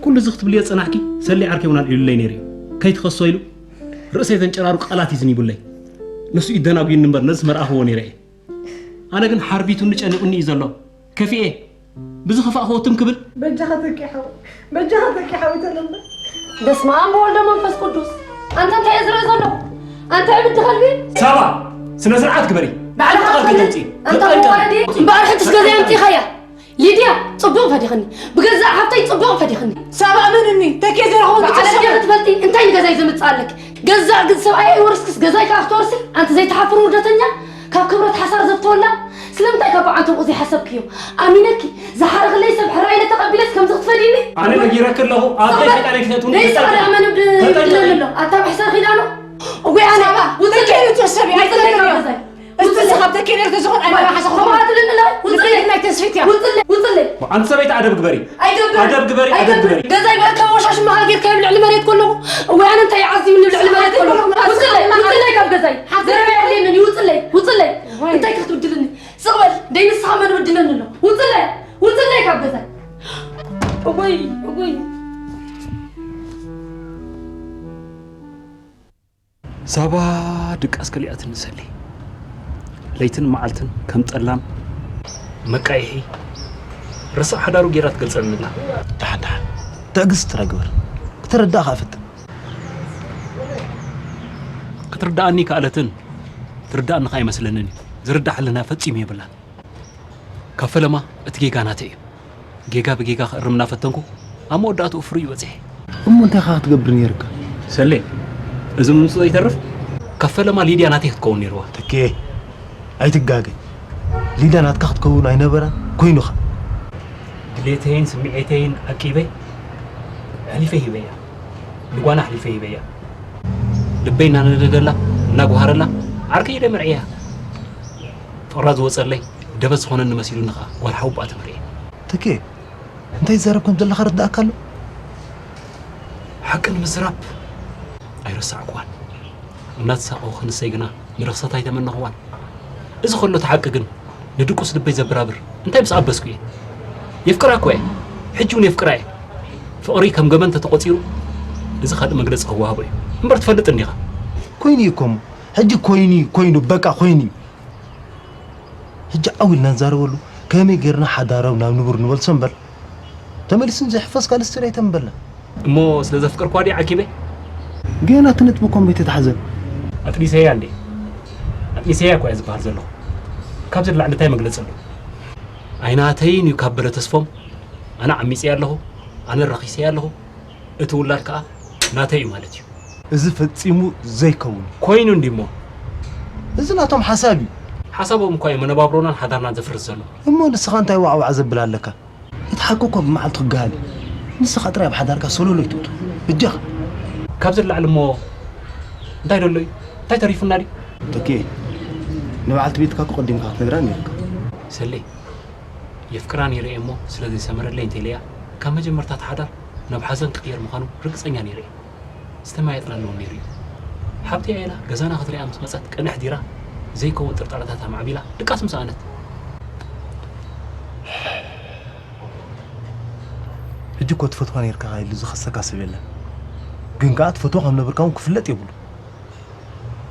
ኩሉ እዚ ክትብልዮ ዝጸናሕኪ ሰሌ ዓርከይ እውን ኣልዒሉለይ ነይሩ እዩ። ከይትኸሶ ኢሉ ርእሰይ ዘንጨራሩ ቃላት እዩ ዝኒቡለይ። ንሱ እዩ ደናጉዩኒ እምበር ነዝስ መርኣኽዎ ነይረ እየ። ኣነ ግን ሓርቢቱኒ ጨኒቑኒ እዩ ዘሎ። ከፊኤ ብዝኸፋእኽዎ ትም ክብል። በጃኻ ተኪ ሓወይ፣ በጃኻ ተኪ ሓወይ ተለመ። በስመ ኣብ ወወልድ ወመንፈስ ቅዱስ። ኣንተ እንታይ እየ ዝርኢ ዘለኹ? ኣንተ ዕብድ ከልቢ። ሳባ፣ ስነ ስርዓት ግበሪ። ባዕልኻ ሓንቲ ቃል ከይተውፅኢ። ኣንተ ተጠንቀቂ። መዋረዲ እምበኣር ሕጅስ ገዛ የምፂእኻያ። ሊድያ፣ ጽቡቕ ፈዲኽኒ። ብገዛእ ሓፍተይ ጽቡቕ ፈዲኽኒ። ሳባ፣ እመንኒ፣ ተኪ ዘይረኸቦ በዓል ገዛ ኣደይ ክትፈልጢ እንታይ ንገዛይ ዘምጽኣለኪ? ገዛእ ግን ሰብኣይ ኣይወርስክስ፣ ገዛይ ከኣ ክትወርሲ? ኣንቲ ዘይትሓፍር ውርደተኛ፣ ካብ ክብረት ሓሳር ዘፍተወላ፣ ስለምንታይ ካብ በዓንተብኡ ዘይሓሰብክዮ? ኣሚነኪ፣ ዝሓረኽለይ ሰብ ሕራይ ኢለ ተቐቢለስ ከምዚ ክትፈድይኒ? ኣነ ነጊረኪ ኣለኹ፣ ኣብ ጽቕበል፣ ደይ ሰይጣን ኣይክተእትውኒ ደይ ሰዓዳ ተጠንቀቂ። ኣመን ብ-፣ ተጠንቀቂ። ብድለኒ ኣሎ። ኣታ መሕሰር ኪዳኑ? እወይ ኣነ፣ ሳባ፣ ውጽእ፣ ተኪ ዘይትወሰቢ፣ ውጽእ ኣይትጠንቀቂ። ካብ ገዛይ። እስቲ ንስኻ ብተኪኤል ተዝኾን ኣነ ወይ፣ ሓሳኹ ከምኡ ኣትልኒ፣ ውፅለይ። ንቤት ናይ ተስፊት እያ። ውፅለይ፣ ውፅለይ። ኣንቲ ሰበይቲ ኣደብ ግበሪ። ኣይገብርን። ኣደብ ግበሪ፣ ኣደብ ኣይገብርን። ግበሪ። ገዛይ በል ከም ወሻሽ መሃል ጌርካ ኣብ ልዕሊ መሬት ከለኹ፣ እዋይ ኣነ እንታይ ይዓዚብኒ ኣብ ልዕሊ መሬት ከለኹ። ውፅለይ፣ ውፅለይ ካብ ገዛይ። ሓፍቲ ዘረባ የድልየንን እዩ፣ ውፅለይ፣ ውፅለይ። ወይ። እንታይ ክትብድልኒ? ስቕ በል፣ ደይ ንስኻ መን ብድለኒ ኣሎ? ውፅለይ፣ ውፅለይ ካብ ገዛይ። እወይ፣ እወይ። ሳባ ድቃስ ከሊኣትኒ ሰሌ። ለይትን መዓልትን ከም ጠላም መቃይሒ ረሳዕ ሓዳሩ ጌራ ትገልጸኒ ኣላ። ደሓን ደሓን ትዕግስቲ ጥራይ ግበር። ክትርዳእ ከኣ ፈትን። ክትርዳኣኒ ከኣለትን ትርዳኣኒ ከኣ ኣይመስለንን እዩ። ዝርዳእ ሕልና ፈጺሙ የብላን። ካብ ፈለማ እቲ ጌጋ ናተይ እዩ። ጌጋ ብጌጋ ክእርም እናፈተንኩ ኣብ መወዳእትኡ ፍርዩ በጺሐ። እሞ እንታይ ኢኻ ክትገብር ነይርካ? ሰሌ፣ እዚ ምምጽኡ ይተርፍ? ካብ ፈለማ ሊድያ ናተይ ክትከውን ነይርዋ። ተኬ፣ ኣይትጋገ። ሊድያ ናትካ ክትከውን ኣይነበራን፣ ኮይኑኻ። ድሌተይን ስምዒተይን ዓቂበ ኣሕሊፈ ሂበያ። ንጓና ኣሕሊፈ ሂበያ። ልበይ እናነደደላ፣ እናጓሃረላ፣ ዓርከይ ኢለ መርዕያ። ፍቕራ ዝወጸለይ ደበስ ዝኾነኒ መሲሉኒ ኸኣ ጓል ሓወቦኣ ተመርዕየ። ተኬ፣ እንታይ ትዛረብ ከም ዘለኻ ርድኣካ ኣሎ? ሓቂ ንምዝራብ ኣይረሳዕኩዋን። እናተሳቐኹ ክንሰይ ግና ንርኽሰት ኣይተመነኽዋን። እዚ ከሎ እቲ ሓቂ ግን ንድቁስ ልበይ ዘብራብር እንታይ ምስ ኣበስኩ እየ? የፍቅራ እኮ እየ። ሕጂ እውን የፍቅራ እየ። ፍቕሪ ከም ገበን ተተቖጺሩ እዚ ካልእ መግለጺ ክወሃቦ እዩ። እምበር ትፈልጥ እንዲኻ። ኮይኑ እዩ እኮ እሞ። ሕጂ ኮይኑ እዩ፣ ኮይኑ፣ በቃ ኮይኑ እዩ። ሕጂ ዓው ኢልና ንዛረበሉ፣ ከመይ ጌርና ሓዳራዊ ናብ ንቡር ንመልሶ እምበር፣ ተመሊሱ ዘይሕፈስ ካልእ ስቱድዮ ኣይተንበልና። እሞ ስለ ዘፍቀርኳ ድየ ዓኪበ? ገና እቲ ነጥቢ እኮ እምበይ ተታሕዘን። ኣጥኒሰያ እንዴ? ኣጥኒሰያ እኮ እየ ዝበሃል ዘለኹ። ካብዚ ንላዕሊ እንታይ መግለጺ ኣሎ? ኣይናተይን እዩ ካብ በለ ተስፎም፣ ኣነ ዓሚጸያ ኣለኹ፣ ኣነ ረኺሰያ ኣለኹ፣ እቲ ውላድ ከኣ ናተይ እዩ ማለት እዩ። እዚ ፈጺሙ ዘይከውን እዩ። ኮይኑ እንዲሞ? እዚ ናቶም ሓሳብ እዩ። ሓሳቦም እኳ እዩ መነባብሮናን ሓዳርናን ዘፍርስ ዘሎ። እሞ ንስኻ እንታይ ዋዕዋዕ ዘብል ኣለካ? እቲ ሓቂ እኮ ብመዓልቱ ክገሃል እዩ። ንስኻ ጥራይ ኣብ ሓዳርካ ሰሎሎ ይትእቱ። በጃኻ። ካብዚ ንላዕሊ እሞ እንታይ ደሎ እዩ? እንታይ ተሪፉና ድዩ? ተኬ፣ ንበዓልቲ ቤትካ እኮ ቀዲምካ ክትነግራ ነይርካ። ሰሌ፣ የፍቅራ ነይረ እየ እሞ ስለ ዘይሰመረለይ እንተኢለያ፣ ካብ መጀመርታ እቲ ሓዳር ናብ ሓዘን ክቕየር ምዃኑ ርግጸኛ ነይረ እየ። ዝስተማየጥና ኣለዎ ነይሩ እዩ። ሓብተይ ኣየላ ገዛና ክትሪኣ ምስ መጸት ቅንሕ ዲራ ዘይከውን ጥርጣረታት ኣማዕቢላ ድቃስ ምስ ኣነት። ሕጂ እኮ ትፈትዋ ነይርካ ኢሉ ዝኸሰካ ሰብ የለን። ግን ከኣ ትፈትዋ ከም ነበርካ እውን ክፍለጥ የብሉ።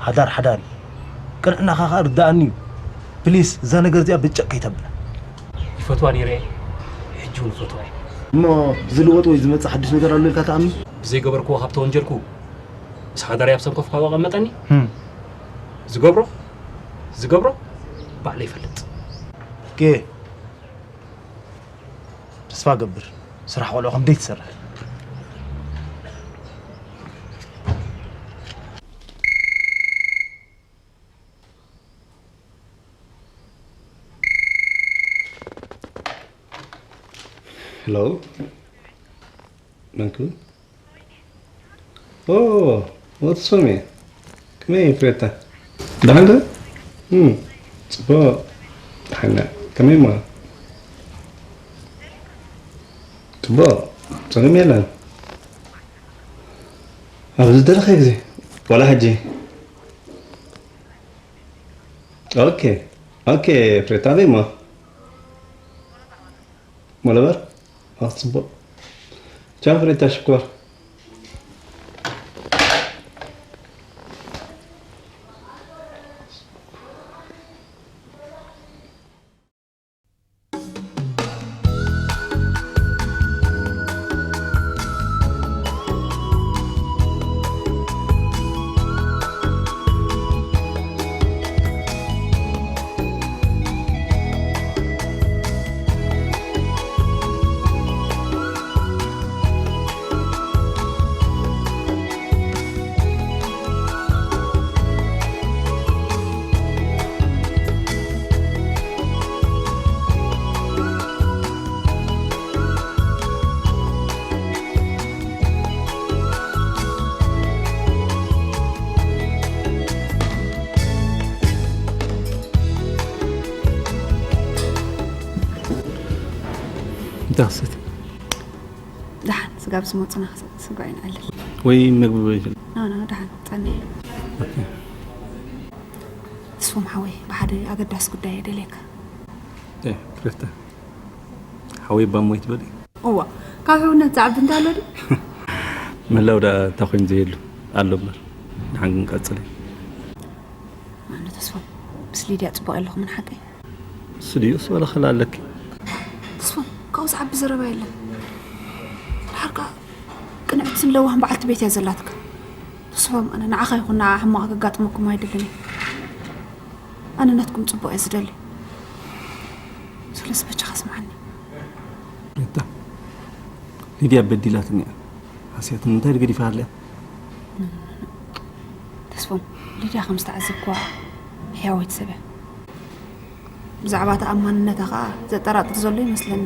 ሓዳር ሓዳር እዩ። ቅንዕናኻ ከኣ ርድኣኒ እዩ። ፕሊስ፣ እዛ ነገር እዚኣ ብጭቕ ከይተብላ። ይፈትዋ ነይረ እየ፣ ሕጂ እውን እፈትዋ እየ። እሞ ዝልወጥ ወይ ዝመጽእ ሓድሽ ነገር ኣሎ ኢልካ ትኣምን? ብዘይገበርክዎ ካብ ተወንጀልኩ፣ ምስ ሓዳረይ ኣብ ሰንኮፍ ካብ ኣቐመጠኒ፣ ህም። ዝገብሮ፣ ዝገብሮ ባዕለይ ይፈልጥ። ኦኬ። ተስፋ ገብር፣ ስራሕ ቆልዑ ከም ደይ ትሰርሕ። ሄሎ፣ መን ክብል? ኦ፣ ወትሶሜ። ከመይ ፍሬታ? ደሓን ዶ? እም፣ ጽቡቕ። ደሓን። ከመይ እሞ? ጽቡቕ። ጸገም የለን። ኣብ ዝደለኻዮ ግዜ፣ ዋላ ሕጂ። ኦኬ፣ ኦኬ፣ ፍሬታ፣ ኣበይ እሞ? ሞለበር? ኣኽ፣ ጽቡቕ። ቻው ፍሬታ ሽኮር። እንታይ ክሰቲ? ደሓን ስጋብ ዝመፁና ክሰቲ ስጓ ይንዓልል። ወይ ምግቢ ወይ ፍል። ኖ ኖ ደሓን ጸኒ። ኦኬ። ተስፎም ሓወይ ብሓደ ኣገዳሲ ጉዳይ የደልየካ። እ፣ ፍሬታ። ሓወይ ባሞ ይትበል። እዋ፣ ካብ ሕውነት ዝዓቢ እንታይ ኣሎ ድዩ? ምህላው ደኣ እንታይ ኮይኑ ዘየሉ ኣሎ እምበር። ንሓን ግን ቀጽሊ። ኣነ ተስፎም፣ ምስ ሊድያ ጽቡቕ የለኹምን ሓቀይ? እሱ ድዩ እሱ ወላ ከላ ኣለኪ? ተስፎም፣ ካብኡ ዝዓቢ ዘረባ የለን። ድሓር ከኣ ቅንዕትን ለዋህን በዓልቲ ቤት እያ ዘላትካ። ተስፎም፣ ኣነ ንዓኻ ይኹን ንዓ ሕማቕ ከጋጥመኩም ኣይደልን እየ። ኣነ ናትኩም ጽቡቕ እየ ዝደሊ። ስለዚ በጃኻ ስምዓኒ። ሪታ፣ ሊድያ በዲላትኒ እያ። ሓስያትኒ እንታይ ገዲፋ ኣለያ? ተስፎም፣ ሊድያ ከም ዝተዓዘብክዋ ሕያወይቲ ሰብ እያ። ብዛዕባ ተኣማንነታ ኸኣ ዘጠራጥር ዘሎ ይመስለኒ።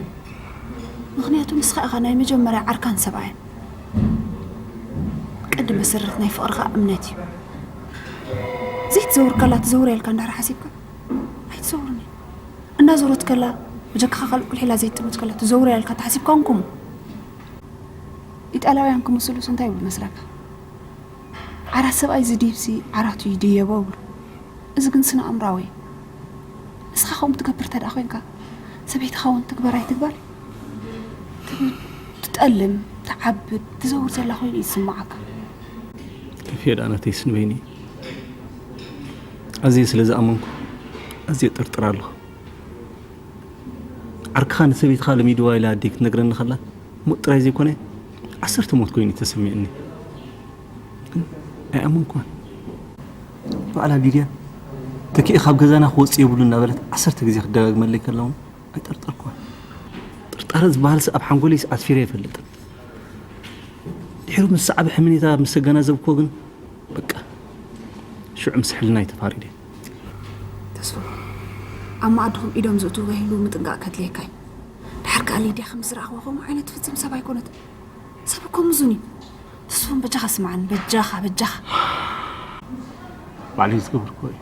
ምኽንያቱ ንስኻ ኢኻ ናይ መጀመርያ ዓርካን ሰብኣያ። ቀንዲ መሰረት ናይ ፍቕሪ ኸኣ እምነት እዩ። ዘይትዘውር ከላ ትዘውር እያ ኢልካ እንድሕር ሓሲብካ ኣይትዘውርን እያ። እንዳዞረት ከላ ብጀካኻ ካልእ ቁልሕ ኢላ ዘይትጥምት ከላ ትዘውር እያ ኢልካ ተሓሲብካ እውን ከምኡ። ኢጣልያውያን ክምስሉስ እንታይ ይብሉ መስለካ? ዓራት ሰብኣይ ዝድይብሲ ዓራቱ ይድየቦ ይብሉ። እዚ ግን ስነ ኣእምራዊ እዩ። ንስኻ ከምኡ ትገብር እንተ ደኣ ኮይንካ፣ ሰበይትኻ እውን ትግበር ኣይትግበር ትብል፣ ትጠልም፣ ትዓብድ፣ ትዘውር ዘላ ኮይኑ እዩ ዝስምዓካ። ከፍየ ደኣ ናተይስ ንበይነይ ኣዝየ ስለ ዝኣመንኩ ኣዝየ እጥርጥር ኣለኹ። ዓርክኻ ንሰበይትኻ ለሚድዋ ኢላ ኣደይ ክትነግረኒ ከላ፣ ሞት ጥራይ ዘይኮነ፣ ዓሰርተ ሞት ኮይኑ እዩ ተሰሚዑኒ። ግን ኣይኣመንኩዋን። ባዕላ ሊድያ፣ ተኪኤ ካብ ገዛና ክወጽእ የብሉን እናበለት ዓሰርተ ግዜ ክትደጋግመለይ ከላ እውን ኣይጠርጠርኩዋን። ጥርጣረ ዝበሃልሲ ኣብ ሓንጎለይስ ኣስፊረ ኣይፈልጥን። ድሒሩ ምስ ሰዓበ ሕምኔታ ምስ ኣገናዘብክዎ ግን፣ በቃ፣ ሽዑ ምስ ሕልናይ ተፋሪደ። ተስፉ፣ ኣብ መኣድኹም ኢዶም ዘእትዉ ከይህልዉ ምጥንቃቕ ከድልየካ እዩ። ድሓር ከኣ ሊድያ ከም ዝረኣኽዋ ከምኡ ዓይነት ፍጽም ሰብ ኣይኮነትን። ሰብ እኮ ምዙን እዩ። ተስፉን በጃኻ ስምዓኒ፣ በጃኻ፣ በጃኻ። ባዕለይ ዝገበርክዎ እዩ።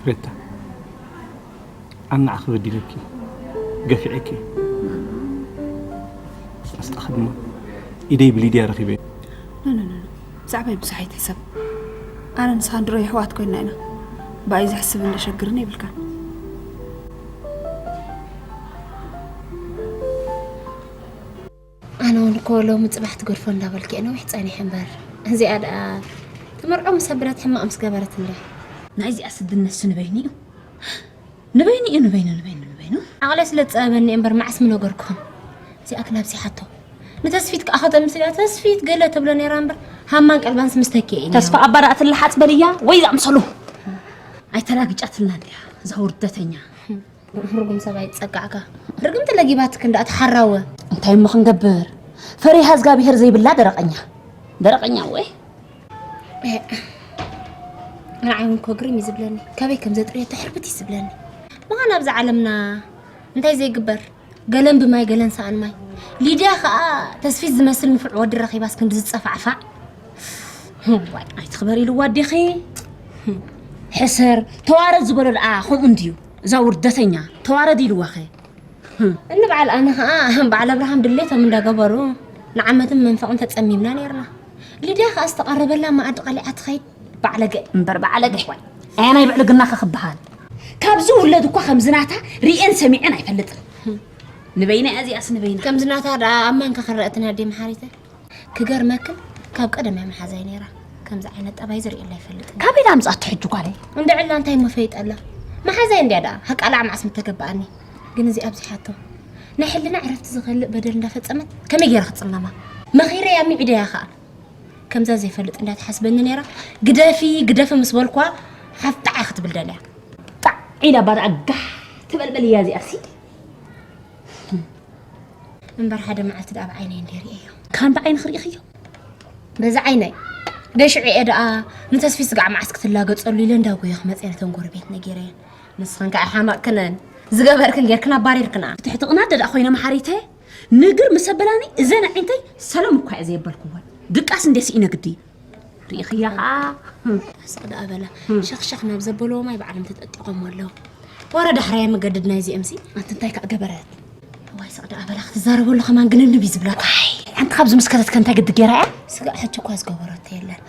ሬታ፣ ኣነ ንዓኺ በዲለኪ፣ ገፊዐኪ። ኣስጣኺ ድማ ኢደይ ብሊድያ ረኺበ። ኖ፣ ኖ፣ ኖ፣ ኖ። ብዛዕባይ ብዙሕ ኣይትሕሰብ። ኣነ ንስኻን ድሮ የሕዋት ኮይንና ኢና። ብኣይ ዘሕስብን ዘሸግርን የብልካን። ኣነ እውን እኮ ሎሚ ጽባሕ ትገድፎ እንዳበልኪ እየ ነዊሕ ጸኒሐ እምበር። እዚኣ ደኣ ትመርዖ ምስ ኣበለት ሕማቕ ምስ ገበረት እንድያ። ናይዚኣ ስድነትሲ ንበይኑ እዩ። ንበይኑ እዩ፣ ንበይኑ፣ ንበይኑ፣ ንበይኑ። ዓቕለይ ስለ ዝጸበበኒ እየ እምበር መዓስ ምነገርኩኹም። እዚኣ ግን ኣብዚሓቶ። ንተስፊት ከኣ ከተምስል እያ። ተስፊት ገለ ትብሎ ነይራ እምበር ሃማን ቀልባንስ ምስ ተኪኤ እዩ ነይሩ። ተስፋ ኣባ ደኣ ትልሓጽ በልያ ወይ ዝኣምሰሉ። ኣይተላግጫትልና እንድያ፣ እዛ ውርደተኛ። ርጉም ሰብኣይ ጸጋዕካ። ርግምቲ ለጊባትክ እንዳ ተሓራወ። እንታይ እሞ ክንገብር? ፈሪሃ እግዚኣብሄር ዘይብላ ደረቐኛ። ደረቐኛ ወይ? ኤ፣ ንዓይ እውን እኮ ግርም እዩ ዝብለኒ። ካበይ ከም ዘጥርየቶ ሕርብት እዩ ዝብለኒ። ምዃን ኣብዛ ዓለምና እንታይ ዘይግበር? ገለን ብማይ፣ ገለን ሰኣን ማይ። ሊድያ ኸኣ ተስፊት ዝመስል ንፉዕ ወዲ ረኺባስ ክንዲ ዝጸፋዕፋዕ። ዋይ፣ ኣይትኽበር ኢልዋ ኣዴኺ። ሕሰር፣ ተዋረድ ዝበሎ ደኣ ከምኡ እንድዩ። እዛ ውርደተኛ፣ ተዋረድ ኢልዋኸ። እኒ በዓል ኣነ ኸኣ በዓል ኣብርሃም ድሌቶም እንዳገበሩ ንዓመትን መንፈቕን ተጸሚምና ነይርና። ሊድያ ኸኣ ዝተቐረበላ መኣዲ ቀሊዓ ትኸይድ። ባዕለገ እምበር ባዕለገ። ዋይ። ኣያ ናይ ብዕልግናኸ ክበሃል? ካብ ዝውለድ እኳ ከምዚ ናታ ርእየን ሰሚዐን ኣይፈልጥን። ንበይና እዚኣስ ንበይና። ከምዚ ናታ ደኣ ኣብ ማንካ ክረአ ትናዲ መሓሪተ። ክገርመክን ካብ ቀደም እያ መሓዛይ ነይራ። ከምዚ ዓይነት ጠባይ ዝርእየላ ኣይፈልጥን። ካበይ ደኣ ኣምጻኣቶ ሕጂ ጓለይ? እንድዕላ እንታይ እሞ ፈይጠላ? መሓዛይ እንድያ ደኣ ሃቃላ መዓስ ምተገበኣኒ። ግን እዚ ኣብዚሓቶ ናይ ሕልና ዕረፍቲ ዝኸልእ በደል እንዳፈጸመት ከመይ ገይረ ክጽመማ? መኺረያ ሚዒደያ ኸኣ። ከምዛ ዘይፈልጥ እንዳትሓስበኒ ነይራ። ግደፊ ግደፊ ምስ በልኳ ሓፍጣዓ ክትብል ደልያ። ጣዕ ኢላ ባድዓ ጋሕ ትበልበል እያ እዚኣሲ። እምበር ሓደ መዓልቲ ደኣ ብዓይነይ እንደ ርእየዮ። ካን ብዓይንኺ ርኢኽዮ? በዛ ዓይነይ። ደሽዑ እየ ደኣ ንተስፊ ስጋዕ መዓስ ክትላገጸሉ ኢለ እንዳጎየ ክመጽእ ነተን ጎረቤት ነጊረየን። ንስኽን ከኣ ሓማቕክነን ዝገበርክን ጌርክን ኣባሪርክና። ትሕቲ ቅናት ደኣ ኮይነ መሓሪተ ንግር ምስ ኣበላኒ እዘን ኣዒንተይ ሰላም እኳ እየ ዘየበልክወን። ድቃስ እንደ ስኢነ ግዲ። ርኢኽያ ኸዓ። ስቕ ደኣ በላ። ሸኽሸኽ ናብ ዘበልዎ ማይ ባዕሎም ተጠጢቖሞ ኣለዉ። ወረ ዳሕራይ መገድድ ናይዚኦም ሲ። ኣንቲ እንታይ ከኣ ገበረት? እዋይ ስቕ ደኣ በላ ክትዛረበሉ ከማን ግን እንቢ ዝብለካ። ኣይ፣ ኣንቲ ካብዚ ምስ ከተትከ እንታይ ግዲ ጌራ እያ? ስጋዕ ሕጂ እኳ ዝገበረቶ የለን።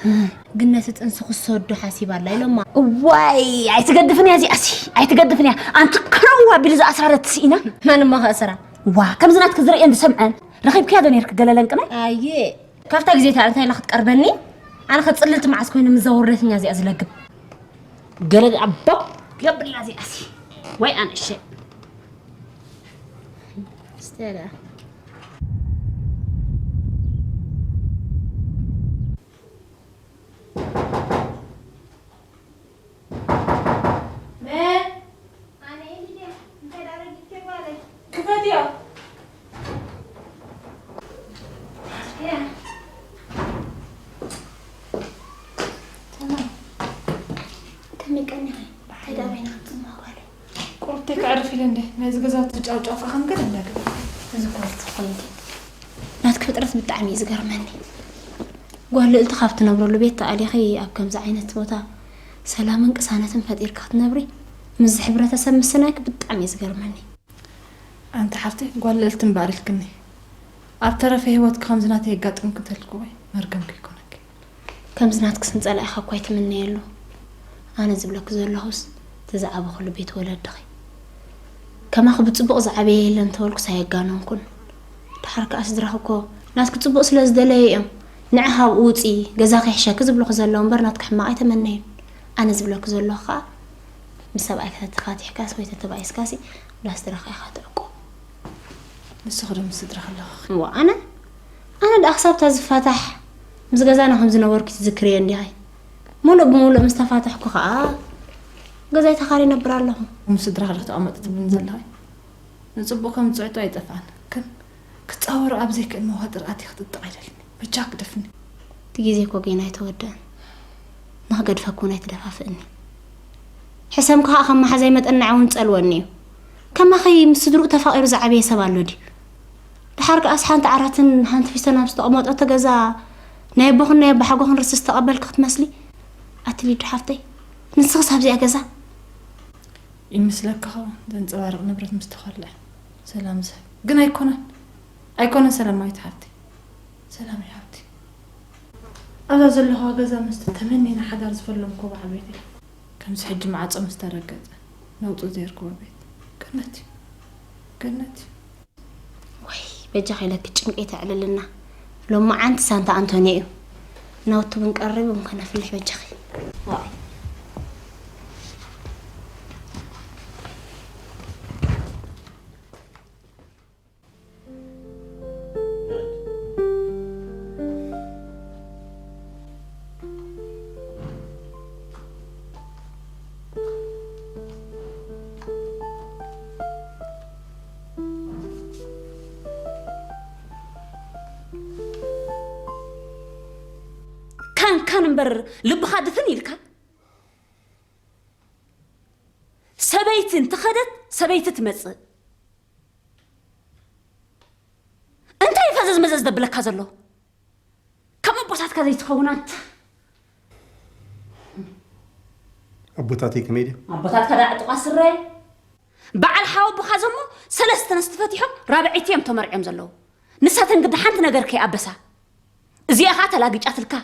ግን ነቲ ጥንሲ ክሰዶ ሓሲባ ኣላ ኢሎማ። እዋይ፣ ኣይትገድፍን እያ እዚኣሲ፣ ኣይትገድፍን እያ። ኣንቲ ክረው ኣቢሉ ዝኣስራ ዶ ትስኢና? መን እሞ ከእስራ? ዋ፣ ከምዚ ናትኪ ዝርእየን ዝሰምዐን ረኺብክያ ዶ ኔርኪ ገለ ለንቅነ? ኣየ፣ ካብታ ግዜ እታ እንታይ ኢላ ክትቀርበኒ? ኣነ ከ ጽልልቲ መዓስ ኮይነ ምዛ ወረደትኛ እዚኣ ዝለግብ። ገለ ኣቦ የብላ እዚኣሲ። ወይ ኣንእሸ። እስቲ ደኣ። መን? ኣነ እየ ሊድያ። እንታይ ደኣ ረጊጽኪ ጓለይ? ክፈትዮ። ያ። ተማም። ከመይ ቀኒኺ? እንታይ ደኣ በይና ክንጽምዋ ጓለይ? ቁርብተይ ከዕርፍ ኢለ እንደ ናይዚ ገዛ ትጫውጫው ከኣ ከም ገለ እንዳገበርኩ። እዚ እኮ እዩ ትኾይንኪ። ናትኪ ፍጥረት ብጣዕሚ እዩ ዝገርመኒ። ጓል ልእልቲ ካብ ትነብረሉ ቤት ተኣሊኺ ኣብ ከምዚ ዓይነት ቦታ ሰላምን ቅሳነትን ፈጢርኪ ክትነብሪ ምስዚ ሕብረተሰብ ምስናይኪ ብጣዕሚ እዩ ዝገርመኒ። ኣንቲ ሓፍተይ፣ ጓል ልእልቲ እምበኣር ኢልክኒ። ኣብ ተረፈ ህይወትኪ ከምዚ ናተይ የጋጥምኪ እንተልክወይ መርገምኪ ይኮነኪ። ከምዚ ናትኪ ስም ጸላኢኻ እኳ ኣይትምነየሉ። ኣነ ዝብለኪ ዘለኹስ፣ እቲ ዝዓበኹሉ ቤት ወለድኺ። ከማኺ ብጽቡቕ ዝዓበየ የለን እንተበልኩስ ኣየጋነንኩን። ደሓር ከኣ ስድራኺ እኮ ናትኪ ጽቡቕ ስለ ዝደለዩ እዮም፣ ንዒ ካብኡ ውጺ፣ ገዛኺ ይሕሸኪ ዝብሉኺ ዘለዉ እምበር ናትኪ ሕማቕ ኣይተመነዩን። ኣነ ዝብለኪ ዘለኹ ከኣ፣ ምስ ሰብኣይኪ ተተፋቲሕካስ ወይ ተተባኢስካሲ፣ እንዳ ስድራኻ ኢኻ ትዕቆ። ንስኺ ዶ ምስ ስድራኺ ኣለኺ? እዋ፣ ኣነ? ኣነ ደኣ ክሳብ እታ ዝፋታሕ ምስ ገዛና ከም ዝነበርኩ ትዝክርዮ እንዲኺ? ሙሉእ ብሙሉእ ምስ ተፋታሕኩ ኸኣ ገዛይ ተኻርየ እነብር ኣለኹ። ምስ ስድራኺ ዶ ክትቕመጢ ትብልኒ ዘለኺ? ንጽቡቕ ከም ጽዕቶ ኣይጠፍኣን። ግን ክጻወሮ ኣብ ዘይክእል መዋጥር ኣትየ ክጥጥቕ ኣይደልን። በጃ ግደፍኒ። እቲ ግዜ እኮ ገና ኣይተወደአን። ንኽገድፈኪ እውን ኣይትደፋፍእኒ። ሕሰምኪ ኸኣ ከም መሓዛይ መጠን ንዓይ እውን ጸልወኒ እዩ። ከማኺ ምስ ስድርኡ ተፋቒሩ ዝዓበየ ሰብ ኣሎ ድዩ? ደሓር ከኣስ ሓንቲ ዓራትን ሓንቲ ፊስተን ኣብ ዝተቐመጠቶ ገዛ ናይ ኣቦኽን ናይ ኣቦሓጎኽን ርስቲ ዝተቐበልኪ ክትመስሊ? ኣቲ ሊዱ ሓፍተይ፣ ንስኽስ ኣብዚኣ ገዛ? ይመስለካ ኸውን ዘንጸባርቕ ንብረት ምስ ተኸልዐ ሰላም ዝህብ። ግን ኣይኮነን። ኣይኮነን ሰላማዊት ሓፍተይ። ሰላም ሓፍቲ። ኣብዛ ዘለኹዋ ገዛ ምስቲ ተመኒና ሓዳር ዝፈለምኩ በዓል ቤተይ። ከምዚ ሕጂ ማዕጾ ምስ ተረገጸ ነውጺ ዘይርከቦ ቤት። ገነት እዩ። ገነት እዩ። ወይ በጃኺ ኢለኪ ጭንቂ ተዕልልና። ሎማዓንቲ ሳንታ ኣንቶንዮ እዩ። ናውቲ እውን ቀሪቡ እሞ ከነፍልሕ በጃኺ። ዋይ። ካን ካን እምበር ልብኻ ድፍን ኢልካ። ሰበይቲ እንተኸደት ሰበይቲ ትመጽእ። እንታይ እዩ ፈዘዝ መዘዝ ዘብለካ ዘሎ? ከም ኣቦታትካ ዘይትኸውን ኣንታ። ኣቦታተይ ከመይ ድዮም? ኣቦታትካ ደኣ ዕጡቓት ስረ። በዓል ሓወቦኻ ዘሞ ሰለስተ ኣንስቲ ፈቲሖም ራብዐይቲ እዮም ተመርዕዮም ዘለዉ። ንሳተን ግዲ ሓንቲ ነገር ከይኣበሳ። እዚኣ ኸኣ ተላጊጫትልካ።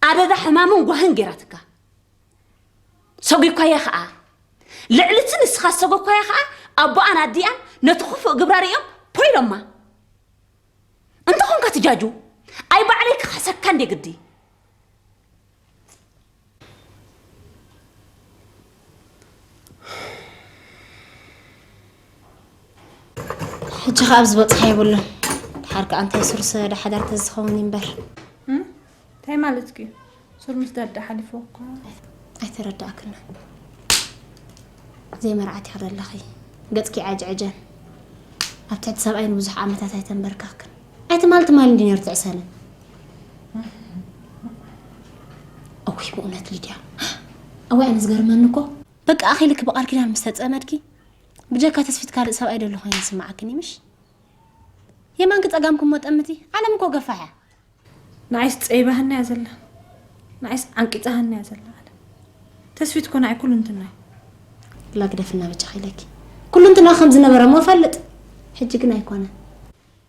ኣደዳ ሕማምን ጓህን ገይራትካ። ሰጒኳያ ኸኣ። ልዕሊ እቲ ንስኻ ዝሰጎኳያ ኸኣ ኣቦኣን ኣዲኣን ነቲ ክፉእ ግብራ ርእዮም ፖይሎማ። እንተኾንካ ትጃጁ፣ ኣይ ባዕለይ ክኸሰካ እንደ ግዲ። ሕጂ ከኣ ኣብ ዝበጽሓ የብሉን። ድሓር ከኣ እንታይ ስሩስ ዶ ሓዳር ተዝኸውን እምበር። እም? እንታይ ማለትኪ እዩ? ሱር ምስዳድ ዶ ሓሊፍዎ እኮ? ኣይተረዳእክን። ዘይመርዓት ኢኺ ዘለኺ። ገጽኪ ዓጅዐጀን። ኣብ ትሕቲ ሰብኣይ ንብዙሕ ዓመታት ኣይተንበርከኽክን። ኣይ ትማል ትማል እንዲ ነይሩ ትዕሰነ። እውይ ብእውነት ሊድያ። እዋይ ኣነ ዝገርመኒ እኮ። በቃ ኣኺልኪ ብቓል ኪዳን ምስ ተጸመድኪ ብጀካ ተስፊት ካልእ ሰብኣይ ደሎ ኮይኑ ይስምዓክን እዩ ምሽ? የማንኪ ጸጋምኪ እሞ ጠምቲ። ዓለም እኮ ገፋሕ እያ። ንዓይስ ጸይባህና እያ ዘላ። ንዓይስ ዓንቂጻሃና እያ ዘላ ዓለም። ተስፊት እኮ ንዓይ ኩሉ እንትናይ። ላ ግደፍና በጃኺ ኢለኪ። ኩሉ እንትና ከም ዝነበረ እሞ እፈልጥ። ሕጂ ግን ኣይኮነን።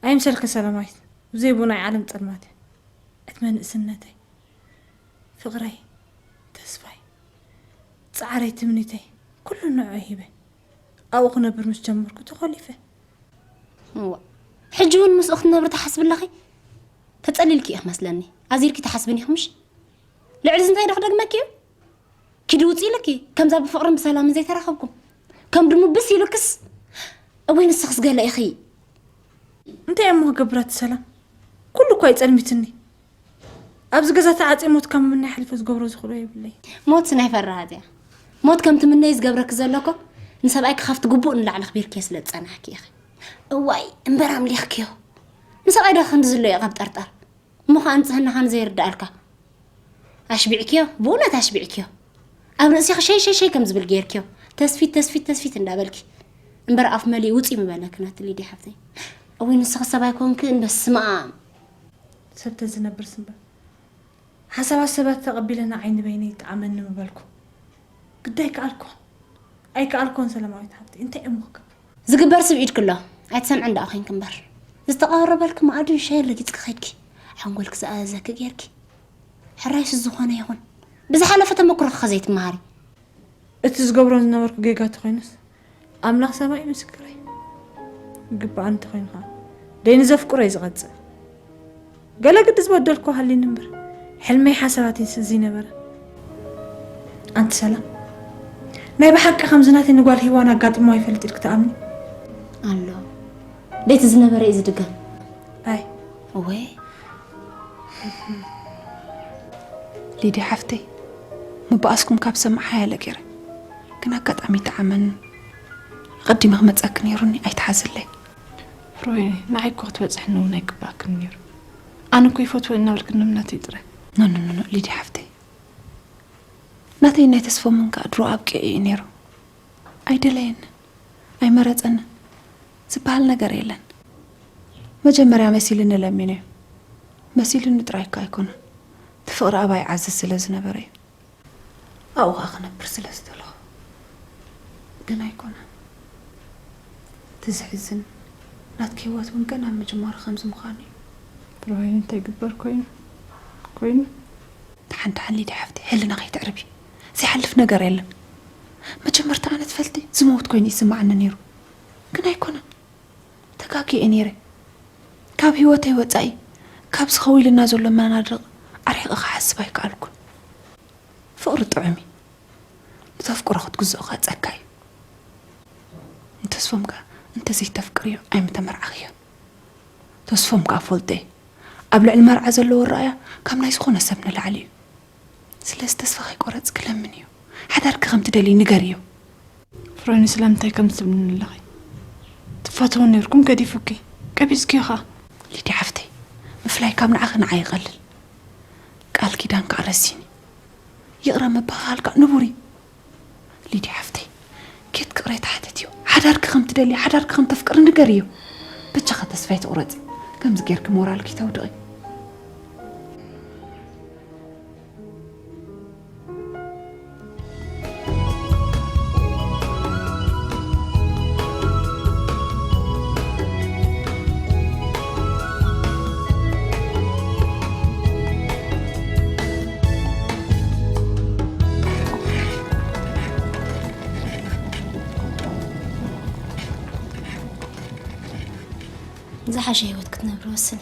ኣይምሰልኪ ሰላማዊት። ብዘይ ብኡ ናይ ዓለም ጸልማት እያ። ዕድመ ንእስነተይ፣ ፍቕረይ፣ ተስፋይ፣ ጻዕረይ፣ ትምኒተይ፣ ኩሉ ንዕኡ ሂበ። ኣብኡ ክነብር ምስ ጀመርኩ ተኾሊፈ። እዋ፣ ሕጂ እውን ምስኡ ክትነብሪ ትሓስቢ ኣለኺ? ተጸሊልኪ ኢኺ መስለኒ። ኣዚርኪ ትሓስብን ኢኺ ምሽ? ልዕሊ እዚ እንታይ ዶ ክደግመኪ እዩ? ኪዲ ውጽእ ኢሉኪ፣ ከምዛ ብፍቕርን ብሰላምን ዘይተራኸብኩም። ከም ድሙ ብስ ኢሉክስ፣ እወይ ንስኽስ ገለ ኢኺ። እንታይ እሞ ክገብር ኣቲ ሰላም? ኩሉ እኮ ኣይጸልሚትኒ። ኣብዚ ገዛ ተዓጽየ ሞት ካብ ምምናይ ሓሊፈ ዝገብሮ ዝኽእሎ የብለይ። ሞት ናይ ፈራሃት እያ። ሞት ከም ትምነይ ዝገብረኪ ዘሎ እኮ፣ ንሰብኣይኪ ካብቲ ግቡእ ንላዕሊ ኣኽቢርክዮ ስለ ዝጸናሕኪ ኢኺ። እዋይ፣ እምበር ኣምሊኽክዮ። ንሰብኣይ ዶ ክንዲ ዝሎ እዩ ካብ ጠርጠር? እሞ ኸኣ ንጽህናኻ ንዘይርድኣልካ ኣሽቢዕክዮ፣ ብእውነት ኣሽቢዕክዮ። ኣብ ርእሲኺ ሸይ ሸይ ሸይ ከም ዝብል ጌርክዮ። ተስፊት፣ ተስፊት፣ ተስፊት እንዳበልኪ። እምበር ኣፍ መሊኡ ውጺ ምበለኪ ናቲ ሊድያ ሓፍተይ። እውይ ንስኺ ሰብ ኣይኮንክን፣ በስመ ኣብ። ሰብ ተዝነብርስ እምበር። ሓሳባት ሰባት ተቐቢለ ንዓይ ንበይነይ ይጥዓመኒ ምበልኩ። ግዳይ ከኣልኩን ኣይከኣልኩን ሰላማዊት ሓፍተይ፣ እንታይ እሞ ክገብር? ዝግበር ስብ ኢድኪ ኣሎ፣ ኣይትሰምዕን ደኣ ኮይንኪ እምበር። ዝተቐረበልኪ መኣዲ ሻሂ ረጊጽኪ ከይድኪ፣ ሓንጎልኪ ዝኣዘዘኪ ጌርኪ። ሕራይስ ዝኾነ ይኹን፣ ብዝሓለፈ ተመክሮኺ ከ ዘይትመሃሪ? እቲ ዝገብሮ ዝነበርኩ ጌጋ ተኾይኑስ፣ ኣምላኽ ሰማይ ምስክረይ። ይግብኣኒ እንተኾይኑ ኸኣ፣ ደይኒ ዘፍቅሮ እዩ ዝቐጽል። ገለ ግዲ ዝበደልኩ ሃልዩኒ እምበር፣ ሕልመይ ሓሳባተይስ እዚ ነበረ። ኣንቲ ሰላም፣ ናይ ብሓቂ ከምዚ ናተይ ንጓል ሄዋን ኣጋጢምዋ ይፈልጥ ኢልኪ ትኣምኒ? ኣሎ። ደይቲ ዝነበረ እዩ ዝድገም። ኣይ። እወ። ሊድያ ሓፍተይ፣ ምብኣስኩም ካብ ሰማዕ ሓያለ ገይረ። ግን ኣጋጣሚ ይጠዓመኒ። ኣቐዲመ ክመጸኪ ነይሩኒ፣ ኣይትሓዝለይ። ፍሮይ፣ ንዓይ እኮ ክትበጽሕኒ እውን ኣይግባእክን ነይሩ። ኣነ እኮ ይፈትዎ እናበልክ ንምነተይ ጥራይ። ኖ፣ ኖ፣ ኖ፣ ኖ፣ ሊድያ ሓፍተይ። ናተይ ናይ ተስፎምን ከኣ ድሮ ኣብቂዑ እዩ ነይሩ። ኣይደለየንን፣ ኣይመረጸንን ዝበሃል ነገር የለን። መጀመርያ መሲልኒ ለሚነዮ። መሲልኒ ጥራይ እኮ ኣይኮነን። እቲ ፍቕሪ ኣባይ ይዓዝዝ ስለ ዝነበረ እዩ። ኣብኡ ኸኣ ክነብር ስለ ዝደለኹ። ግን ኣይኮነን። እቲ ዘሕዝን ናትኪ ህይወት እውን ገና ኣብ ምጅማሩ ከምዚ ምዃኑ እዩ። ፍሮይን እንታይ ይግበር ኮይኑ? ኮይኑ? ደሓን ደሓን ሊድያ ሓፍተይ፣ ህልና ከይተዕርቢ። ዘይሓልፍ ነገር የለን። መጀመርታ ኣነ ትፈልጢ ዝመውት ኮይኑ ይስምዓኒ ነይሩ። ግን ኣይኮነን። ተጋግየ ነይረ። ካብ ህይወተይ ወጻኢ፣ ካብዚ ኸው ኢልና ዘሎ መናድቕ ኣርሒቐ ክሓስብ ኣይከኣልኩን። ፍቕሪ ጥዑም እዩ። ንተፍቅሮ ክትግዝኦ ከኣ ጸጋ እዩ። ንተስፎም ከኣ እንተዘይተፍቅርዮ ኣይምተመርዓኽዮን። ተስፎም ከኣ ፈልጦ እየ። ኣብ ልዕሊ መርዓ ዘለዎ ኣረኣእያ ካብ ናይ ዝኾነ ሰብ ንላዕሊ እዩ። ስለዚ ተስፋ ከይቆረጽኪ ለምንዮ። ሓዳርኪ ከም ትደልዪ ንገርዮ። ፍሮኒ ስለምንታይ ከም ትብልኒ ኣለኺ? ትፋተዉ ነይርኩም ገዲፉኪ፣ ቀቢጽክዮ ኸኣ። ሊድያ ሓፍተይ፣ ምፍላይ ካብ ንዓኺ ንዓይ ይቐልል። ቃል ኪዳን ከኣ ረሲኒ። ይቕረ ምብህሃል ከኣ ንቡር እዩ። ሊድያ ሓፍተይ፣ ኬት ክቕሬታ ሓተትዮ። ሓዳርኪ ከም ትደልዪ፣ ሓዳርኪ ከም ተፍቅሪ ንገርዮ። በጃኺ ተስፋ ኣይትቑረጺ። ከምዚ ጌርኪ ሞራልኪ ኣይተውድቒ። ኣሸ ህይወት ክትነብሪ ወስኒ።